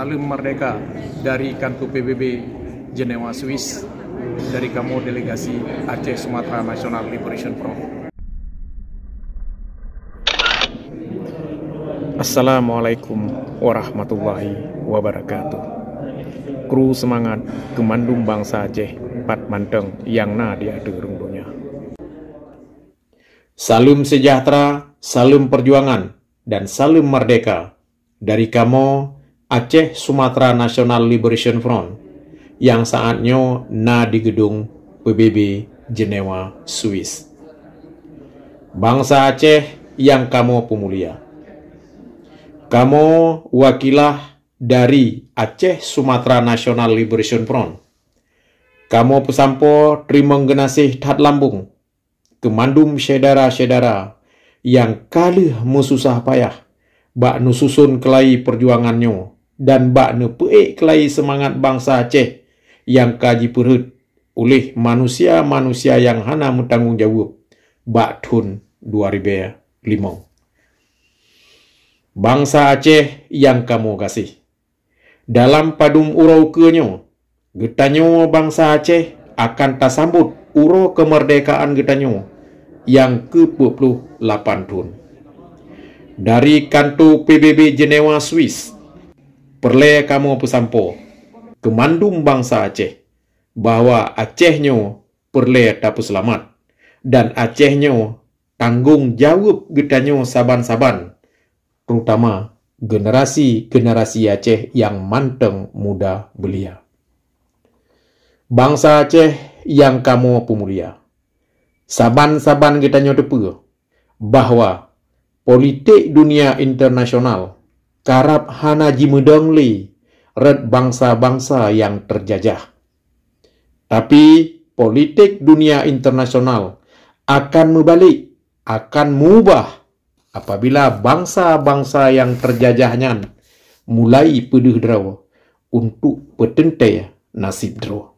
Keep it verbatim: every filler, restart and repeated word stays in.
Salam merdeka dari kantor P B B Jenewa, Swiss, dari kamoe delegasi Aceh Sumatra National Liberation Front. Assalamualaikum warahmatullahi wabarakatuh. Kru seumangat keu mandum bansa Aceh pat mantong nyang na di ateueh rhueng donya. Saleuem seujahteura, saleuem peujuangan, dan saleuem merdeka dari kamoe Aceh Sumatra National Liberation Front nyang saát nyoe na di geudong P B B Jenewa, Swiss. Bansa Aceh nyang kamoe peumulia, kamoe wakilah dari Aceh Sumatra National Liberation Front. Kamoe peusampoe teurimong geunaséh that lambong keu mandum syedara-syedara nyang ka lheueh meususah payah bak neususon keulai peujuangan nyoe dan bak neupeuék keulai seumangat bansa Aceh nyang ka jipeurhot uléh manusia-manusia nyang hana meutanggong jaweueb bak thon dua ribée limong. Bansa Aceh nyang kamoe gaséh, dalam padum uroe ukeue nyoe, geutanyoe bansa Aceh akan tasambot uroe keumeurdekaan geutanyoe nyang keu peuet ploh lapan thon. Dari kantor P B B Jenewa, Swiss, peureulée kamoe peusampoe keu mandum bansa Aceh bahwa Aceh nyoe peureulée tapeuseulamat, dan Aceh nyoe tanggong jaweueb geutanyoe saban-saban, terutama generasi-generasi Aceh nyang mantong muda belia. Bansa Aceh nyang kamoe peumulia, saban-saban geutanyoe teupeue bahwa politik dunia internasional karab hana jimeudong lé rot bansa-bansa nyang teujajah. Tapi, politik dunia internasional akan meubalek, akan meubah apabila bansa-bansa nyang teujajah nyan mulai peudeuh droe untuk peuteuntée naseb droe.